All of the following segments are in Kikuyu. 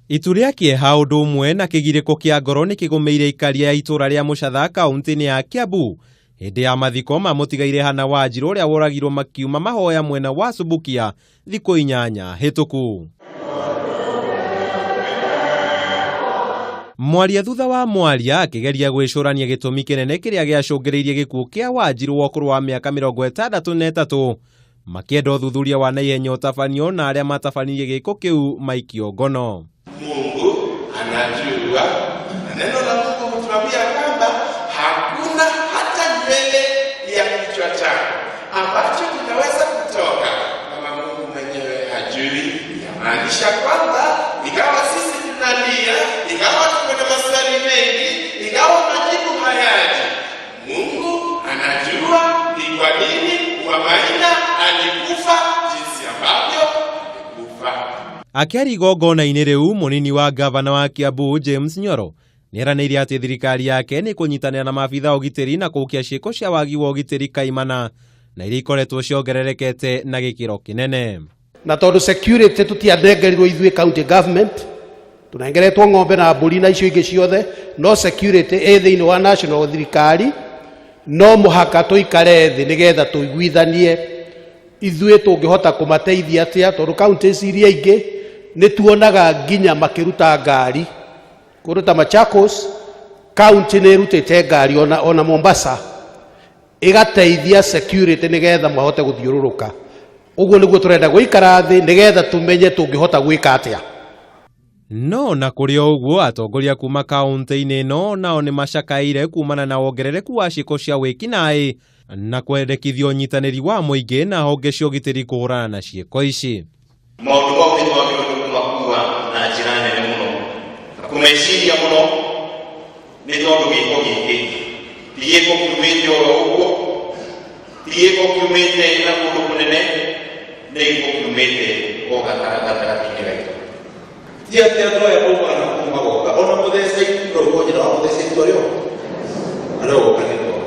Itu rĩa kĩeha ũndũ ũmwe na kĩgirĩko kĩa ngoro nĩ kĩgũmĩire ikaria ya itũra rĩa Mũcatha kaũntĩ-inĩ ya Kiambu hĩndĩ ya mathiko ma mũtigairĩ Hannah Wanjirũ ũrĩa woragirwo makiuma mahoya mwena wa Subukia thikũ 8 hĩtũku. Mwaria thutha wa mwaria akĩgeria gwĩcũrania gĩtũmi kĩnene kĩrĩa gĩacũngĩrĩirie gĩkuũ kĩa Wanjirũ wa ũkũrũ wa mĩaka 63, makĩenda ũthuthuria wa naihenya ũtabanio na arĩa matabanirie gĩko kĩu maikio ngono. Mungu anajua, na neno la Mungu hutuambia kwamba hakuna hata nywele ya kichwa chako ambacho kinaweza kutoka kama Mungu mwenyewe hajui. Yamaanisha kwamba ingawa sisi tunalia, ingawa tuko na maswali mengi, ingawa majibu hayaji, Mungu anajua ni kwa nini Wamaina alikufa jinsi ambavyo alikufa. Akĩaria igongona-inĩ rĩu, mũnini wa gavana wa Kiambu James Nyoro nĩeranĩire atĩ thirikari yake nĩ kũnyitanĩra na maabitha a ũgitĩri na kũhukia ciĩko cia wagi wa ũgitĩri kaimana na iria ikoretwo ciongererekete na gĩkĩro kĩnene. Na tondũ security tũtianengerirwo ithuĩ county government, tũnengeretwo ng'ombe na mbũri na icio ingĩ ciothe, no security ĩ thĩinĩ wa national thirikari, no mũhaka tũikare thĩ nĩgetha tũiguithanie ithuĩ tũngĩhota kũmateithia atĩa, tondũ counties iria ingĩ nĩ tuonaga nginya makĩruta ngari kũndũ ta Machakos county nĩ ĩrutĩte ngari ona Mombasa ĩgateithia security nĩgetha mahote gũthiũrũrũka. Ũguo nĩguo tũrenda gũikara thĩ nĩgetha tũmenye tũngĩhota gwĩka atĩa. No na kũrĩ o ũguo, atongoria kuma kaũntĩ-inĩ ĩno nao nĩ macakaire kumana na wongerereku wa ciĩko cia wĩkinaĩ na kwendekithia ũnyitanĩri wa mũingĩ na honge cia ũgitĩri kũhũrana na ciĩko ici. Maũndũ mau nĩ twagĩrĩirwo nĩ kũmakua na njĩra nene mũno na kũmeciria mũno, nĩ tondũ gĩko gĩkĩ ti gĩko kiumĩte oro ũguo, ti gĩko kiumĩte na kũndũ kũnene, nĩ gĩko kiumĩte o gatagatĩ-inĩ gaitũ. Ti atĩ andũ aya maumaga na kũu magoka, ona mũthece ituro, ũguo njĩra wa mũthece ituro rĩo, arĩa ũgoka nĩ ngoro.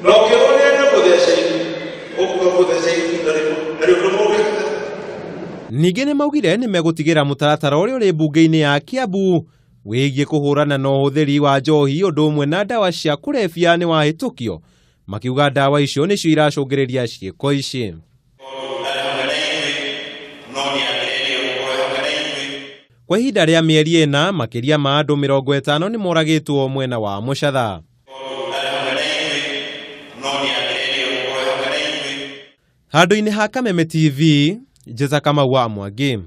Na ũkĩrwo nĩ andũ mũthece ituro, ũkuga mũthece itunda rĩmwe, na rĩu ndũ mũngĩka. Ningĩ nĩ maugire nĩ megũtigĩra mũtaratara ũrĩa ũrĩ mbunge-inĩ ya Kiambu wĩgiĩ kũhũrana na ũhũthĩri wa njohi ũndũ ũmwe na ndawa cia kũrebia nĩ wahĩtũkio, makiuga ndawa icio nĩcio iracũngĩrĩria ciĩko ici. Kwa ihinda rĩa mĩeri 4, makĩria ma andũ 50 nĩ moragĩtwo mwena wa Mũcatha. Handũ-inĩ ha Kameme TV, Njeza Kamau wa Mwangi.